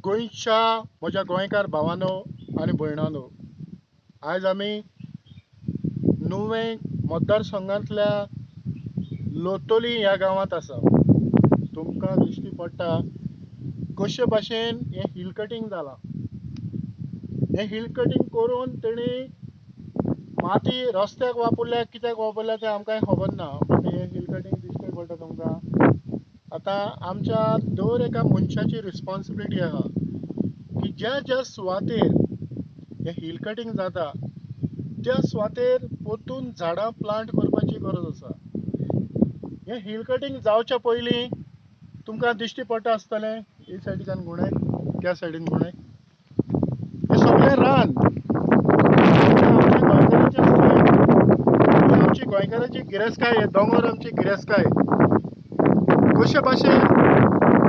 गोंयच्या म्हज्या गोंयकार भावानो आनी भयणानो, आयज आमी नुवें मतदारसंघांतल्या लोटली ह्या गांवांत आसा. तुमकां दिश्टी पडटा कशे भाशेन हें हिल कटींग जालां. हें हिल कटींग करून तेणी माती रस्त्याक वापरल्या, कित्याक वापरल्या तें आमकां खबर ना, बट हें हिल कटींग दिश्टी पडटा तुमकां. आतां आमच्या दर एका मनशाची रिस्पॉन्सिबिलिटी आहा की ज्या ज्या सुवातेर हें हिल कटींग जाता त्या सुवातेर परतून झाडां प्लांट करपाची गरज आसा. हें हिल कटींग जावच्या पयलीं तुमकां दिश्टी पडटा आसतलें, ही सायडीच्यान गुणे, त्या सायडीन गुणे, हें सगळें रान आमच्या गोंयकाराचें सैम, आमची गोंयकाराची गिरेस्तकाय, हे दोंगर आमची गिरेस्तकाय. कशे भाशेन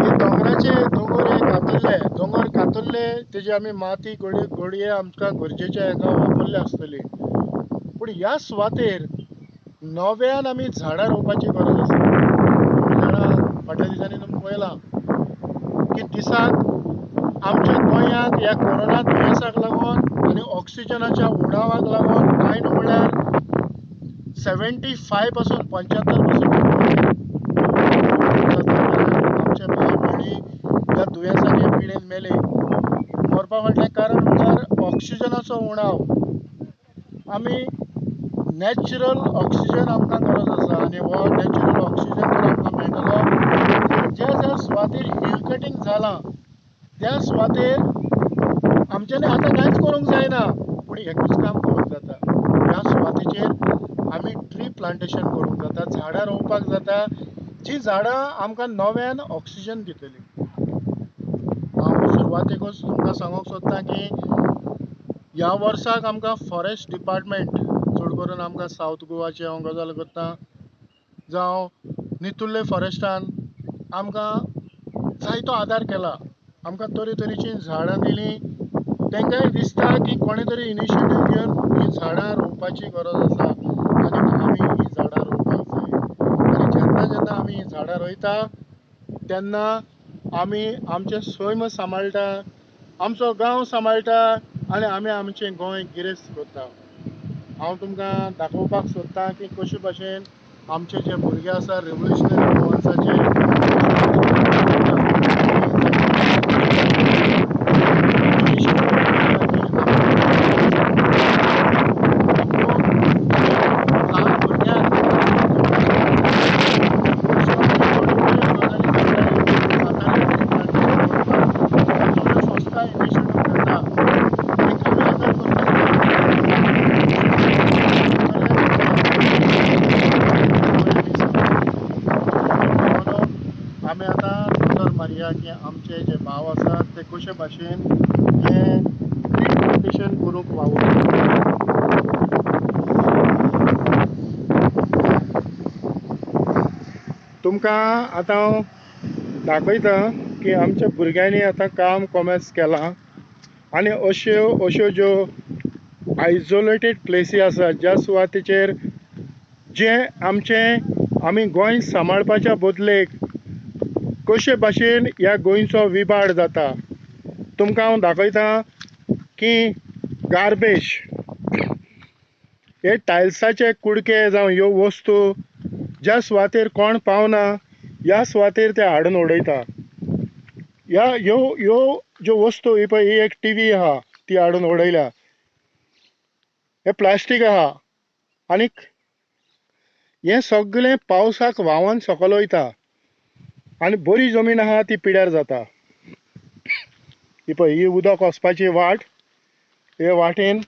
हे दोंगराचे दोंगर हे कातरले, दोंगर कातरले तेजी आमी माती गोडये आमकां गरजेच्या हेका वापरले आसतली, पूण ह्या सुवातेर नव्यान आमी झाडां रोवपाची गरज आसा. झाडां फाटल्या दिसांनी तुमी पळयलां की दिसाक आमच्या गोंयांत ह्या कोरोना दुयेंसाक लागून आनी ऑक्सिजनाच्या उणावाक लागून कांय न्हू म्हळ्यार 75 पासून 75 पासून आमचे भाव भयणी ह्या दुयेंसांनी पिडेन मेले. मरपा फाटलें कारण म्हळ्यार ऑक्सिजनाचो उणाव. आमी नॅचरल ऑक्सिजन आमकां गरज आसा आनी हो नॅचरल ऑक्सिजन जर आमकां मेळटलो, ज्या ज्या सुवातेर हिल कटींग जालां त्या सुवातेर आमच्यांनी आतां कांयच करूंक जायना, पूण एकूच काम करूंक जाता, ह्या सुवातेचेर आमी ट्री प्लांटेशन करूंक जाता, झाडां रोवपाक जाता, जी झाडां आमकां नव्यान ऑक्सिजन दितली. हांव सुरवातेकूच तुमकां सांगूंक सोदतां की ह्या वर्साक आमकां फॉरेस्ट डिपार्टमेंट, चड करून आमकां सावथ गोवाची हांव गजाल करतां, जावं नितुर्ले फॉरेस्टान आमकां जायतो आदार केला, आमकां तरेतरेचीं झाडां दिलीं. तांकांय दिसता की कोणें तरी इनिशिएटीव घेवन हीं झाडां रोवपाची गरज आसा आनी आमी हीं झाडां रोवपाक जाय. आनी जेन्ना जेन्ना आमी हीं झाडां रोयता तेन्ना आमी आमचें सैम सांबाळटा, आमचो गांव सांबाळटा आनी आमी आमचें गोंय गिरेस्त करता. हांव तुमकां दाखोवपाक सोदतां की कशे भाशेन आमचे जे भुरगे आसा रेवोल्युशनरी गोवन्साचे, ल्हान भुरग्यांक संस्था इनिशिएटीव घेता, तांकां आमी आदार करपाक जाय. आमी आतां नदर मारया की आमचे जे भाव आसात ते कशे भाशेन हे ट्री प्लांटेशन करूंक वावुरतात. तुमकां आतां हांव दाखयता की आमच्या भुरग्यांनी आतां काम कोमेस केलां आनी अश्यो अश्यो ज्यो आयसोलेटेड प्लेसी आसा ज्या सुवातेचेर जे आमचें आमी गोंय सांबाळपाच्या बदलेक कशे भाशेन ह्या गोंयचो विबाड जाता. तुमकां हांव दाखयता की गार्बेज, हे टायल्साचे कुडके जावं ह्यो वस्तू ज्या सुवातेर कोण पावना ह्या सुवातेर ते हाडून उडयता. ह्या ह्यो ह्यो ज्यो वस्तू ही पळय, ही एक टीवी आहा ती हाडून उडयल्या, हें प्लास्टीक आहा आनीक हें सगळें पावसाक व्हांवन सकयल वयता आनी बरी जमीन आहा ती पिड्यार जाता. ही पळय ही उदक वचपाची वाट, हे वाटेन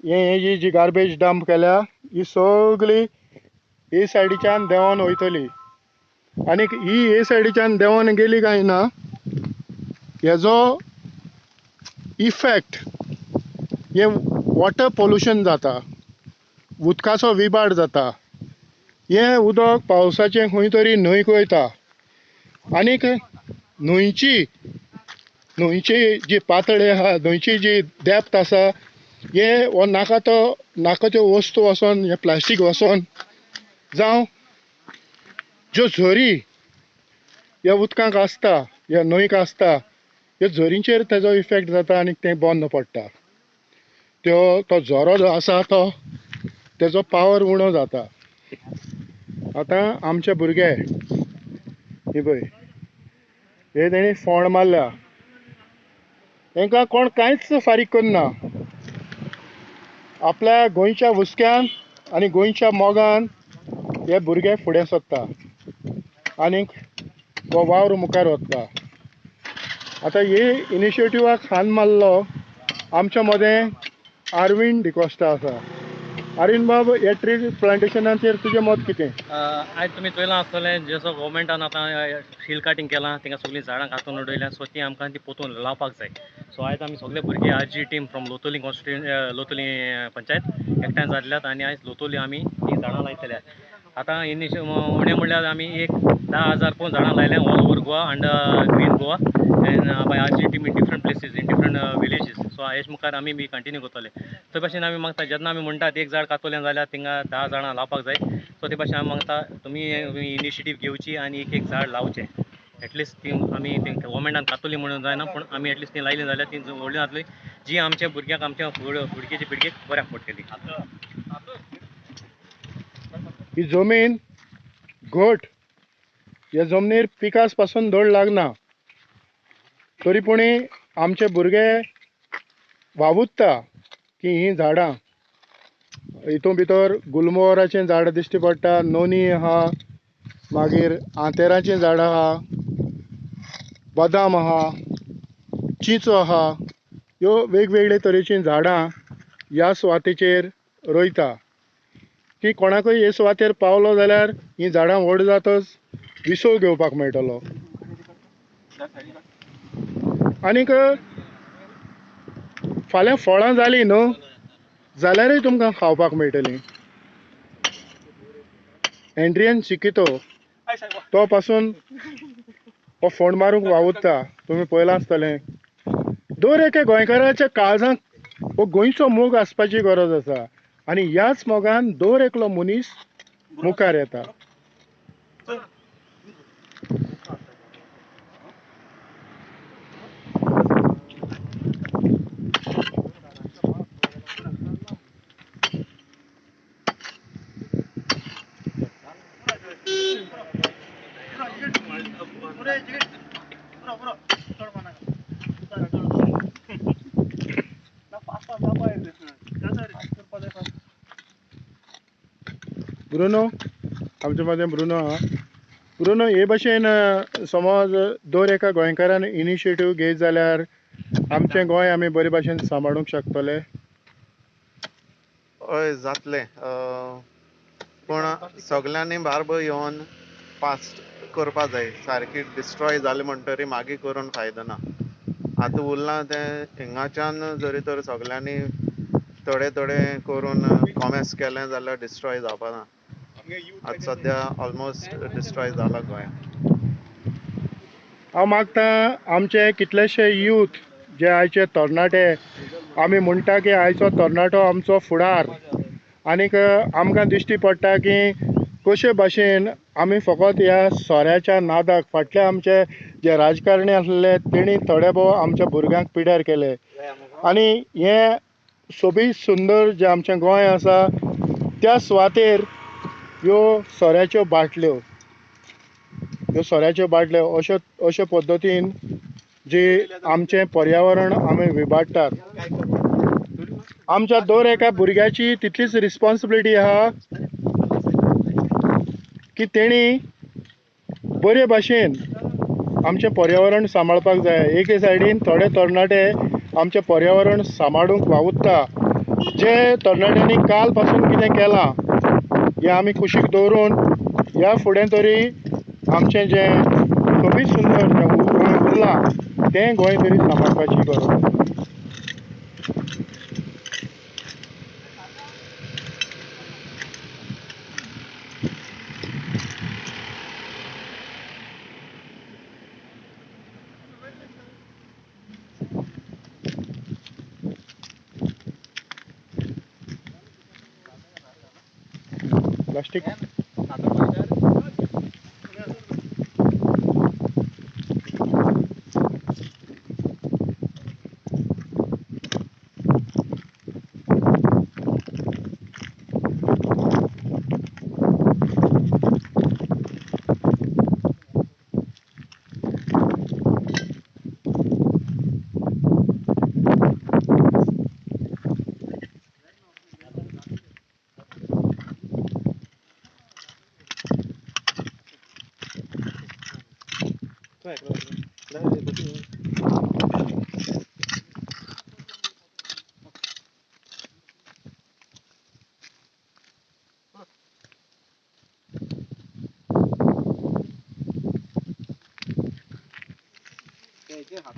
हे जी जी गार्बेज डंप केल्या ही सगळी ही सायडीच्यान देंवन वयतली आनीक ही हे सायडीच्यान देंवन गेली काय ना हेजो इफेक्ट हे वॉटर पोल्युशन जाता, उदकाचो विबाड जाता. हें उदक पावसाचें खंय तरी न्हंयक वयता आनीक न्हंयची न्हंयची जी पातळी आहा, न्हंयची जी डेप्थ आसा, हे हो नाका तो नाका त्यो वस्तू वचोन, हें प्लास्टीक वचोन जावं ज्यो झरी ह्या उदकांक आसता, ह्या न्हंयक आसता, ह्यो झरींचेर तेजो इफेक्ट जाता आनी तें बंद पडटा. त्यो तो झरो जो आसा तो तेजो पावर उणो जाता. आतां आमचे भुरगे ही पळय हे तेणी फोंड मारल्या, तांकां कोण कांयच फारीक करना. आपल्या गोंयच्या हुस्क्यान आनी गोंयच्या मोगान हे भुरगे फुडें सरता आनीक हो वावर मुखार वता. आतां हे इनिशिएटिवाक हात मारलो आमच्या मदें आरविंद डिकोस्टा आसा. आरविंद बाब, हे ट्री प्लांटेशनाचेर तुजें मत कितें? आयज तुमी चोयलां आसतलें जसो गोवोरमेंटान आतां हिल कटिंग केलां, थिंगा सगळीं झाडां कातून उडयल्या, सो ती आमकां ती पोतून लावपाक जाय. सो आयज आमी सगळे भुरगे RG team from Loutolim Loutolim panchayat एकठांय जाल्ल्यात आनी आयज लोतोली आमी हीं झाडां लायतले. आतां उणें म्हणल्यार आमी एक 10,000 पोवन झाडां लायल्या all over Goa and green Goa and by RG team in different places in different villages. So हेच मुखार आमी बी कंटिन्यू करतले. ते भाशेन आमी मागता जेन्ना आमी म्हणटात एक झाड कातोलें जाल्यार थिंगा 10 झाडां लावपाक जाय. सो ते भाशेन आमी मागता तुमी इनिशिएटीव घेवची आनी एक एक झाड लावचें. एटलिस्ट ती आमी ती गोवोरमेंटान कातोली म्हणून जायना, पूण आमी एटलिस्ट ती लायली जाल्यार ती व्हडली जातली, जी आमच्या भुरग्यांक आमच्या फुडकेच्या पिळगेक बऱ्याक पडटली. ही जमीन घट, ह्या जमनीर पिकास पासून धड लागना, तरी पूण आमचे भुरगे वावुरता की हीं झाडां. हितून भितर गुलमोहराचें झाड दिश्टी पडटा, नोनी आहा, मागीर आंतेराचीं झाडां आहा, बदाम आहा, चिंचो आहा. ह्यो वेगवेगळे तरेचीं झाडां ह्या सुवातेचेर रोयता की कोणाकूय हे सुवातेर पावलो जाल्यार हीं झाडां व्हड जातच विसव घेवपाक मेळटलो. आनीक फाल्यां फळां जालीं न्हू जाल्यारूय तुमकां खावपाक मेळटलीं. एंड्रियन शिकितो तो पासून हो फोंड मारूंक वावुरता, तुमी पळयलां आसतलें. दर एका गोंयकाराच्या काळजांत हो गोंयचो मोग आसपाची गरज आसा आनी ह्याच मोगान दर एकलो मनीस मुखार येता. ब्रुनो आमचे मदें ब्रुनो आहा. ब्रुनो, हे भशेन समज दर एका गोंयकारान इनिशिएटीव घेत जाल्यार आमचें गोंय आमी बरे भशेन सांबाळूंक शकतले. हय जातलें, पूण सगल्यांनी बारबर येवन फास्ट करपा जाय. सारकी डिस्ट्रॉय जाली म्हणटरी मागीर करून फायदो ना. आतां उरलां तें हिंगाच्यान जरी तर सगल्यांनी थोडे थोडे करून कॉमेस केलें जाल्यार डिस्ट्रॉय जावपा ना. आतां सद्या ऑलमोस्ट डिस्ट्रॉय जाला गोंया. हांव मागता आमचे कितलेशे यूथ जे आयचे तरणाटे, आमी म्हणटा की आयचो तरणाटो आमचो फुडार, आनीक आमकां दिश्टी पडटा की कशे भाशेन आमी फकत ह्या सोऱ्याच्या नादाक फाटले आमचे जे राजकारणी आसले तेणी थोडे भोव आमच्या भुरग्यांक पिड्यार केले आनी हें सोबीत सुंदर जें आमचें गोंय आसा त्या सुवातेर ह्यो सोऱ्याच्यो बाटल्यो, ह्यो सोऱ्याच्यो बाटल्यो अश्यो अश्यो पद्दतीन जी आमचें पर्यावरण आमी विबाडटात. आमच्या दर एका भुरग्याची तितलीच रिस्पॉन्सिबिलिटी आहा की तेणी बरे भाशेन आमचें पर्यावरण सांबाळपाक जाय. एके सायडीन थोडे तरणाटे आमचें पर्यावरण सांबाळूंक वावुरता, जे तरणाट्यांनी काल पासून कितें केलां हें आमी कुशीक दवरून ह्या फुडें तरी आमचें जें सोबीत सुंदर जें गोंय उरलां तें गोंय तरी सांबाळपाची गरज आसा. प्लास्टिक हे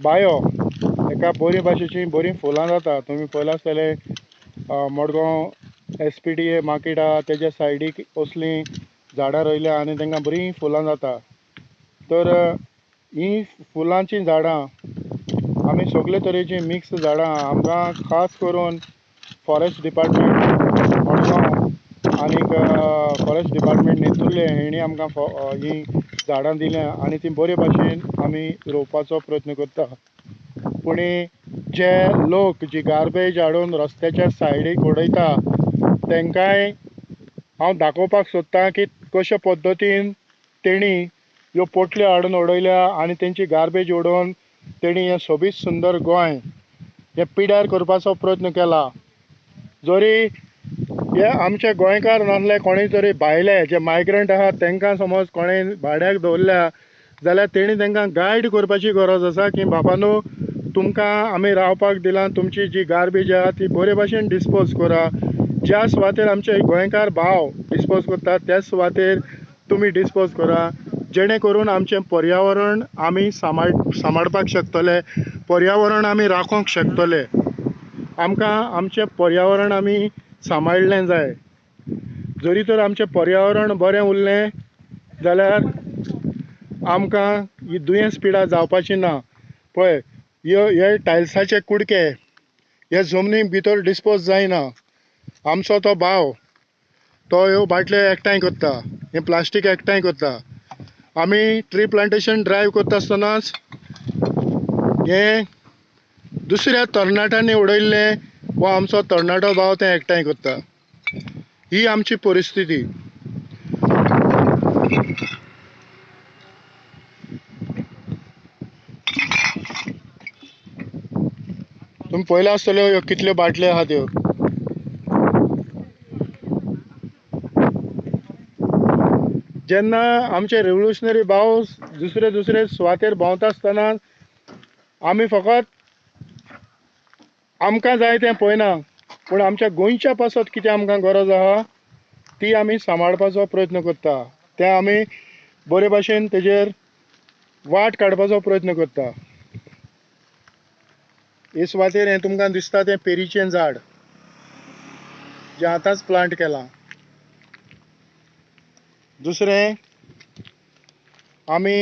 बायो एका बरी भाशेची बरीं फुलां जाता. तुमी पळयलां आसतलें मडगांव SPDA market आहा तेज्या सायडीक असलीं झाडां रोयल्या आनी तांकां बरीं फुलां जाता. तर हीं फुलांचीं झाडां आमी सगळे तरेचीं मिक्स झाडां आमकां खास करून फॉरेस्ट डिपार्टमेंट मडगांव आनीक फॉरेस्ट डिपार्टमेंट नेतुर्ले हेणी आमकां हीं झाडां दिल्या आनी ती बरे भाशेन आमी रोवपाचो प्रयत्न करता. पूण जे लोक जी गार्बेज हाडून रस्त्याच्या सायडीक उडयता तांकांय हांव दाखोवपाक सोदतां की कशे पद्दतीन तेणी ह्यो पोटल्यो हाडून उडयल्या आनी तेंची गार्बेज उडोवन तेणी हें सोबीत सुंदर गोंय हें पिड्यार करपाचो प्रयत्न केला. जरी हे आमचे गोंयकार नासले कोणूय तरी भायले जे मायग्रंट आहात तांकां समज कोणें भाड्याक दवरल्या जाल्यार तेणी तांकां गायड करपाची गरज आसा की बाबानो तुमकां आमी रावपाक दिलां, तुमची जी गार्बेज आहा ती बरे भाशेन डिस्पोज करा. ज्या सुवातेर आमचे गोंयकार भाव डिस्पोज करतात त्याच सुवातेर तुमी डिस्पोज करा, जेणे करून आमचें पर्यावरण आमी सांबाळपाक शकतले, पर्यावरण आमी राखोंक शकतले. आमकां आमचें पर्यावरण आमी सांबाळ्ळें जाय. जरी तर आमचें पर्यावरण बरें उरलें जाल्यार आमकां ही दुयेंस पिडा जावपाची ना. पळय हे टायल्साचे कुडके हे जमनी भितर डिस्पोज जायना. आमचो तो भाव तो ह्यो बाटल्यो एकठांय करता, हें प्लास्टीक एकठांय करता. आमी ट्री प्लांटेशन ड्रायव्ह करता आसतनाच हें दुसऱ्या तरणाट्यांनी उडयल्लें वा आमचो तरणाटो भाव तें एकठांय करता. ही आमची परिस्थिती. तुमी पळयला आसतल्यो ह्यो कितल्यो बाटल्यो आहा त्यो. जेन्ना आमचे रेवोल्युशनरी भाव दुसरे दुसरे सुवातेर भोंवता आसतना आमी फकत आमकां जाय तें पळयना, पूण आमच्या गोंयच्या पासत कितें आमकां गरज आहा ती आमी सांबाळपाचो प्रयत्न करता. तें आमी बरे भाशेन तेजेर वाट काडपाचो प्रयत्न करता. हे सुवातेर हें तुमकां दिसता तें पेरीचें झाड जें आतांच प्लांट केलां. दुसरें आमी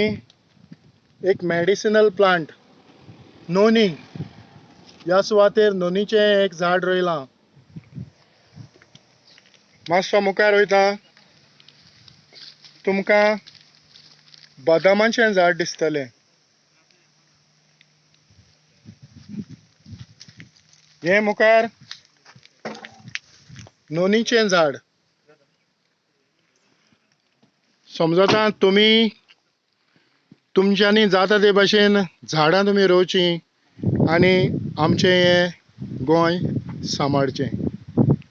एक मेडिसिनल प्लांट नोनी, ह्या सुवातेर नोनीचें एक झाड रोयलां. मातसो मुखार वयता तुमकां बदामाचें झाड दिसतलें. हें मुखार नोनीचें झाड. समजता तुमी तुमच्यांनी जाता ते भाशेन झाडां तुमी रोवचीं आनी आमचें हें गोंय सांबाळचें.